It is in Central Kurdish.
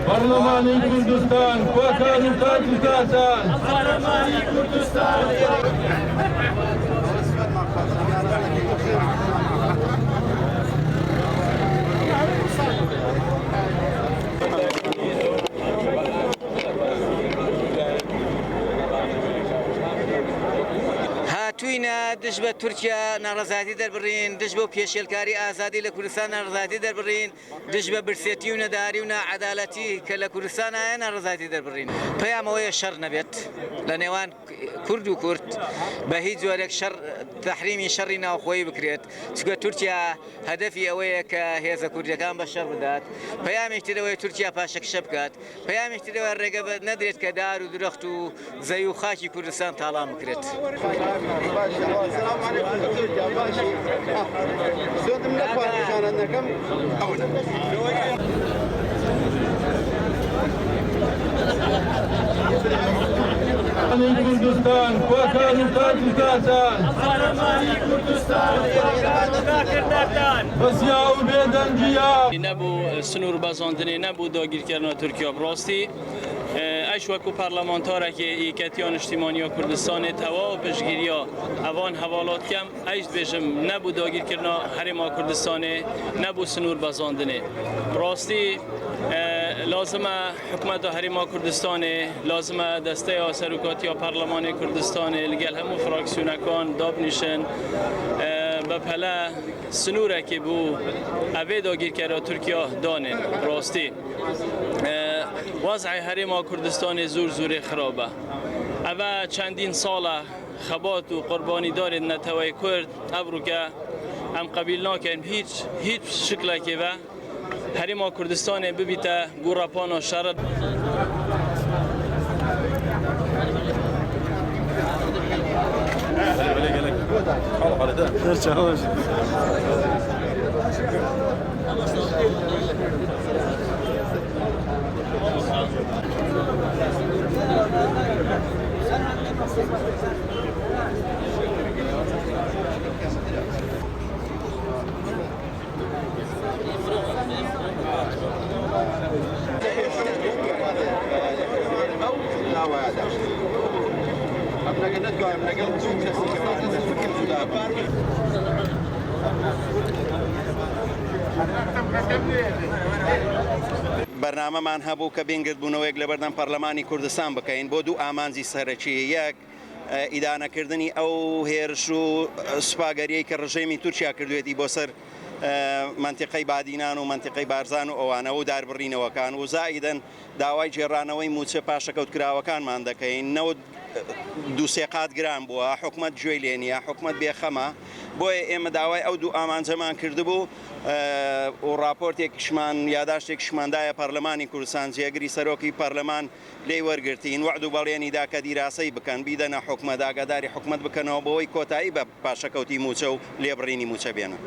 پەرلەمانی کوردستان کوا کار و کاکردارتان؟ هاتووینە دژ بە تورکیا ناڕەزایەتی دەربڕین، دژ بەو پێشێلکاری ئازادی لە کوردستان ناڕەزایەتی دەربڕین، دژ بە برسێتی و نەداری و ناعەدالەتی کە لە کوردستان هەیە ناڕەزایەتی دەربڕین. پەیام ئەوەیە شەڕ نەبێت لە نێوان کورد و کورد، بە هیچ جۆرێک شەڕ تەحریمی شەڕی ناوخۆیی بکرێت، چونکە تورکیا هەدەفی ئەوەیە کە هێزە کوردیەکان بە شەڕ بدات، پەیامێکی تر ئەوەیە تورکیا پاشەکشە بکات، پەیامێکی تر ئەوەیە ڕێگە نەدرێت کە دار و درەخت و زەوی و خاکی کوردستان تاڵان بکرێت. کوردستان کوا کار و کاکردارتان؟ بەسیا و بێدەنگییە. نەبوو سنوور بەزاندنێ نەبوو داگیرکردنا تورکیا بڕاستی ئەش وەکو پەرلەمانتارێکی یەکەتیا نیشتیمانیا کوردستانێ تەواو پشتگیریا ئەوان هەواڵات کەم ئەیش دبێژم نەبوو داگیرکردنا هەرێما کوردستانێ نەبوو سنوور بەزاندنێ ڕاستی لازمە حکومەت هەرێما کوردستانێ لازمە دەستەیا سەرۆکاتیا پەرلەمانی کوردستانێ لەگەل هەموو فراکسیۆنەکان دابنیشن بەپەلە سنوورەکی بوو ئەvê داگیرکەرا تورکیا دانێن ڕاستی وەزعی هەرێما کوردستانێ زۆر زۆرێ خرابە ئەvە چەندین ساڵە خەبات و قوربانیدارێن نەتەوەی کورد ئەڤڕوکە ئەم قەبیل ناکەین هیچ هیچ شکلێکی بە هەرێما کوردستانێ ببیتە گۆڕەپان و شەڕ. بەرنامەمان هەبوو کە بێن گردبوونەوەیەک لەبەردەم پەرلەمانی کوردستان بکەین بۆ دوو ئامانجی سەرەکی، یەک، ئیدانەکردنی ئەو هێرش و سوپاگەریەی کە ڕژێمی تورکیا کردوێتی بۆ سەر مەنتیقەی بادینان و مەنتیقەی بارزان و ئەوانە و داربڕینەوەکان و زائیدەن داوای گێڕانەوەی مووچە پاشەکەوتکراوەکانمان دەکەین، نەوت دوو سێ قات گران بووە، حکومەت گوێی لێ نییە، حکومەت بێخەمە، بۆیە ئێمە داوای ئەو دوو ئامانجەمان کردبوو و ڕاپۆرتێکیشمان یاداشتێکیشمان دایە پەرلەمانی کوردستان، جێگری سەرۆکی پەرلەمان لێی وەرگرتین، وەعد و بەڵێنی دا کە دیراسەی بکەن، بیدەنە حکومەت، ئاگاداری حکومەت بکەنەوە بۆوەی کۆتایی بە پاشەکەوتی مووچە و لێبڕینی مووچە بێنن.